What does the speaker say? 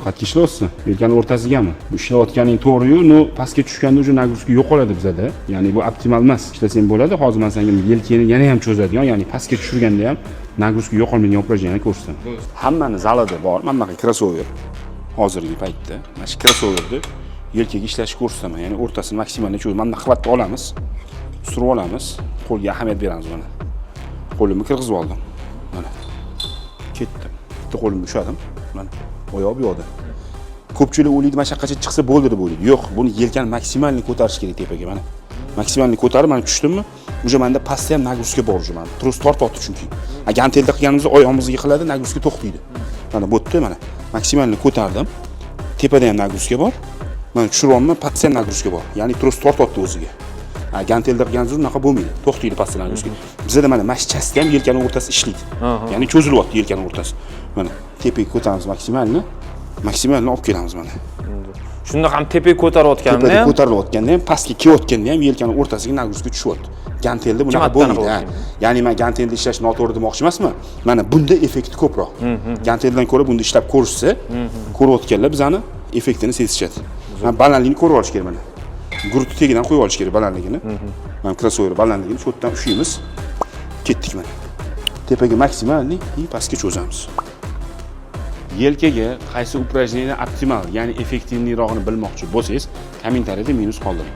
Qayerga ishlayapsan? Yelkani o'rtasigami? Bu ishlayotganing to'g'ri-yu, но pastga tushganda уже нагрузка yo'qoladi bizada. Ya'ni bu optimal emas. Ishlasang bo'ladi. Hozir man senga yelkani yana ham cho'zadigan, ya'ni pastga tushirganda ham нагрузка yo'qolmaydigan упражнение ko'rsataman. Hammani zalida bor mana bunaqa krossover. Hozirgi paytda mana shu krossoverni yelkaga ishlashni ko'rsataman. Ya'ni o'rtasini maksimalni cho'zib, mana bunaqa хват ni olamiz. Surib olamiz. Qo'lga ahamiyat beramiz mana. Qo'limni kirgizib oldim. Mana. Ketdim. Bitta qo'limni ushladim. Mana, oyoq bu yoqda. Ko'pchilik o'ylaydi, mana shu yoqqacha chiqsa bo'ldi deb o'ylaydi. Yo'q, buni yelkani максимальный ko'tarish kerak tepaga mana. Максимальный ko'tarib mana tushdimmi? Уже menda pastda ham нагрузка bor уже mana. Tros tortyapti chunki. Gantelda qilganimizda oyog'imizga yiqiladi, нагрузка to'xtaydi. Mana bu yerda mana максимальный ko'tardim. Tepada ham нагрузка bor. Mana tushiryapman, pastda ham нагрузка bor. Ya'ni tros tortyapti o'ziga. Ha, gantelda qilganimizda unaqa bo'lmaydi. To'xtaydi pastda нагрузка. Bizada mana shu часть da ham yelkani o'rtasi ishlaydi. Ya'ni cho'zilyapti yelkani o'rtasi. Mana tepaga ko'taramiz максимальный. Максимальный olib kelamiz mana. Shunda ham tepaga ko'tarayotganda Tepada ham ko'tarilayotganda ham, pastga kelayotganda ham yelkani o'rtasiga нагрузка tushyapti. Gantelda bunaqa marta bo'lmaydi. Ha. qilyapti. Ya'ni man gantelda ishlash noto'g'ri demoqchi emasman. Mana bunda effekti ko'proq. Ganteldan ko'ra bunda ishlab ko'rishsa, ko'rayotganlar bizani effektini sezishadi. Mana balandligini ko'rib olish kerak mana. Грудь ni tagidan qo'yib olish kerak balandligini. Mana krossover balandligini shu yerdan ushlaymiz. Ketdik mana. Tepaga максимальный и pastga cho'zamiz. Yelkaga qaysi упражнение optimal, ya'ni эффективный rog'ini bilmoqchi bo'lsangiz, kommentariyada minus qoldiring.